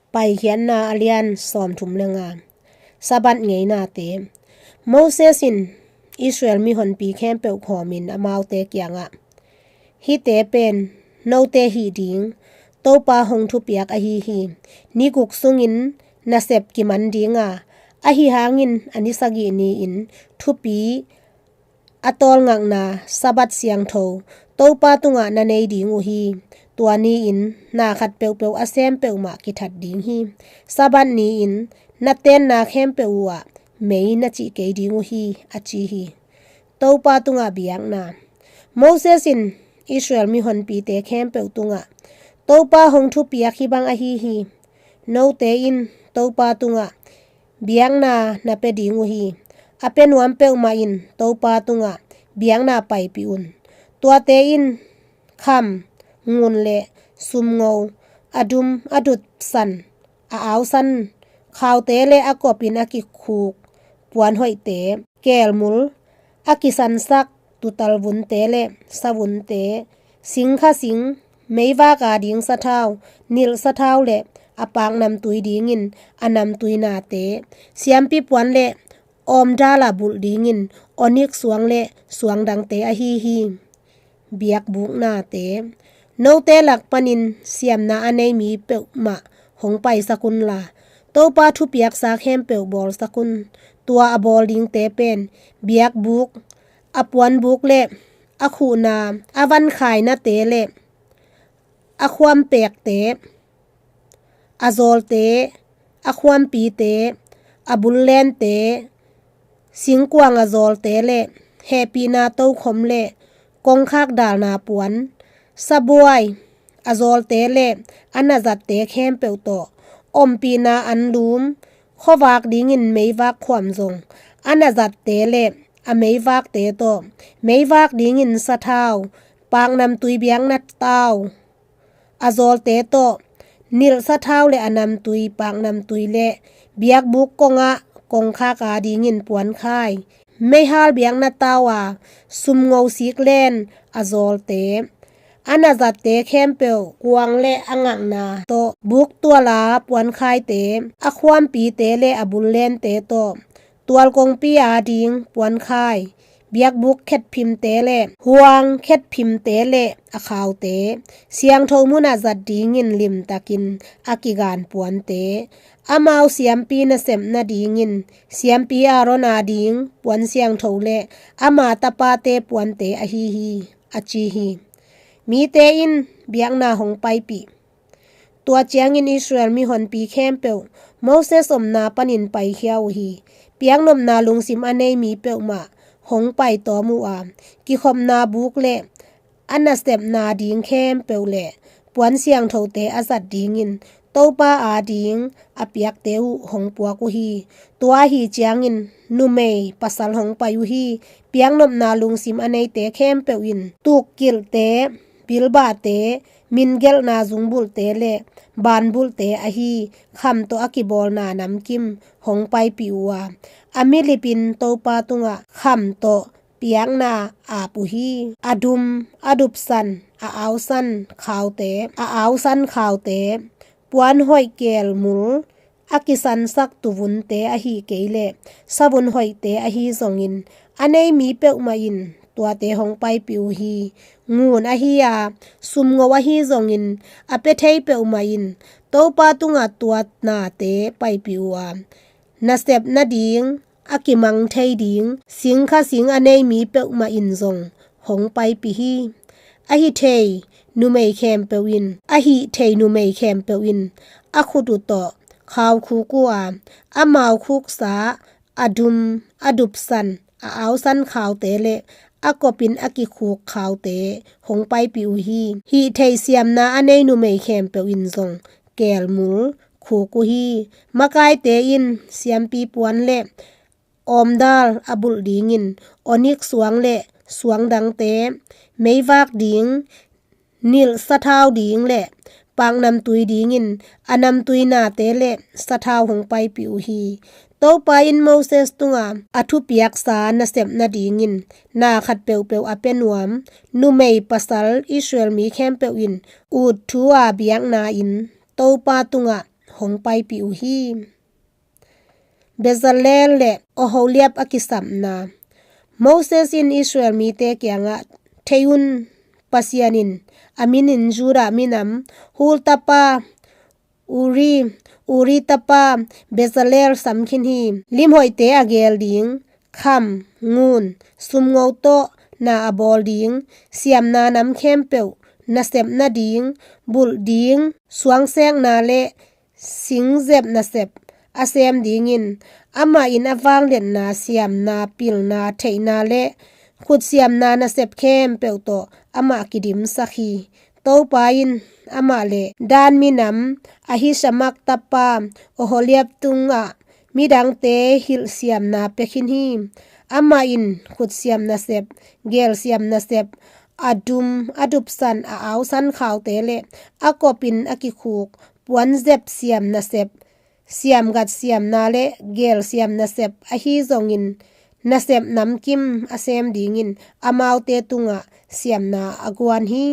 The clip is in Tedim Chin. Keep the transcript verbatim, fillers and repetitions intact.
Paikhiatna a lian sawmthum le nga. Sabbath ngeinate. Moses in Israel mihonpi khempeuh khawmin amaute kiangah, hihte pen note hih ding Topa hong thupiak ahi hi. Ni guk sungin nasep kiman dinga, ahi hangin a ni sagih ni-in thupi a tawlngakna Sabbath siangtho Topa tungah na nei ding uh hi. Tua ni-in na khat peuhpeuh a sem peuhmah kithat ding hi. Sabbath ni-in na tenna khempeuh uhah mei na cih kei ding uh hi, a ci hi. Topa tungah biakna. Moses in Israel mihonpite khempeuh tungah, Topa hong thupiak hih bang ahi hi. Note in Topa tungah biakna na pia ding uh hi. A pia nuam peuhmah in Topa tungah biakna paipih un. Tuate in kham, ngun le sumngo, a dum a dupsan, a ausan khaute le a kopin a kikhuk puanhoihte, kelmul, a kisansak tutal vunte le savunte, singkha sing, meivak a ding sathau, nilh sathau le a paknamtui dingin a namtuinate, siampi puan le awmdal a bulh dingin onik suang le suang dangte ahi hi. Biakbuknate. Note lak panin siamna a nei mi peuhmah hong paisak unla, Topa thupiaksa khempeuh bawlsak un. Tua a bawl dingte pen biakbuk, a puanbuk le a khuhna, a vankhainate le a khuampekte, a zawlte, a khuampite, a bullente, singkuang a zawlte le hehpihna tokhom le kongkhak dalna puan, sabuai a zawlte le a nazatte khempeuh tawh, ompihna anlum, khuavak dingin meivak khuam zong, a nazatte le a meivakte tawh, meivak dingin sathau, paknamtui biakna tau, a zawlte tawh, nilh sathau le a namtui, paknamtui le biakbuk kongah kongkhak a dingin puankhai, meihal biakna tau a sumngo siklen a zawlte, a nazatte khempeuh, kuang le a ngakna tawh, buktual a puankhaite, a khuampite le a bullente tawh, tual kongpi a ding puankhai, biakbuk khetphimte le huang khetphimte le a khaute, siangtho munah zat dingin limtakin a kigan puante, amau siampi nasep nadingin siampi Aaron a ding puan siangtho le ama tapate puante ahi hi, a ci hi. Mite in biakna hong paipih. Tua ciangin Israel mihonpi khempeuh Moses omna panin paikhia uh hi. Piaknopna lungsim a nei mi peuhmah hong paitawm uh a, kikhopna buk le a nasepna ding khempeuh le puan siangthote a zat dingin Topa a ding a piakte uh hong puak uh hi. Tua ahi ciangin numei pasal hong pai uh hi. Piaknopna lungsim a neite khempeuh in tukkilhte, bilbahte, mingelhna zungbulhte le banbulhte ahi kham tawh a kibawlna namkim hong paipih uh a, a milipin Topa tungah kham tawh piakna ap uh hi. A dum, a dupsan, a ausan khaute, a ausan khaute, puan hoih kelmul, a kisansak tuvunte ahi kei le savun hoihte ahi zongin a nei mi peuhmah in tuate hong paipih uh hi. Ngun ahi a, sumngo ahi zongin a pia thei peuhmah in Topa tungah tua nate paipih uh a, nasep nading a kimang thei ding singkha sing a nei mi peuhmah in zong hong paipih hi. A hih thei numei khempeuh in, a hih thei numei khempeuh in a khut uh tawh khaukhuk uh a, amau khuksa, a dum, a dupsan, a ausan khaute le a kopin a kikhuk khaute hong paipih uh hi. Hih thei siamna a nei numei khempeuh in zong kelmul khuk uh hi. Makaite in siampi puan le awmdal a bulh dingin onik suang le suang dangte, meivak ding, nilh sathau ding le paknamtui dingin a namtui nate le sathau hong paipih uh hi. Topa in Moses tunga a thupiaksa nasep nadingin na khat peuhpeuh a pia nuam numei pasal Israel mi khempeuh in ut thu a biakna in Topa tungah hong paipih uh hi. Bezalel le Oholiab a kisapna. Moses in Israel mite kiangah, "Thei un, Pasian in a minin Judah minam Hur tapa Uri, Uri tapa Bezalel sam khin hi. Limhoihte a geel ding, kham, ngun, sumngo tawh na a bawl ding, siamna nam khempeuh nasep nading, bulh ding, suangsekna le singzep nasep a sem dingin, amah in a vangliatna, siamna, pilna, theihna le khutsiamna nasep khempeuh tawh amah kidimsak hi. Topa in amah le Dan minam Ahisamak tapa Oholiab tungah midangte hilh siamna pia khin hi. Amah in khutsiam nasep, geelsiam nasep, a dum, a dupsan, a ausan khaute le a kopin a kikhuk puanzep siam nasep, siamgat siamna le geelsiam nasep ahi zongin, nasep namkim a sem dingin amaute tungah siamna a guan hi."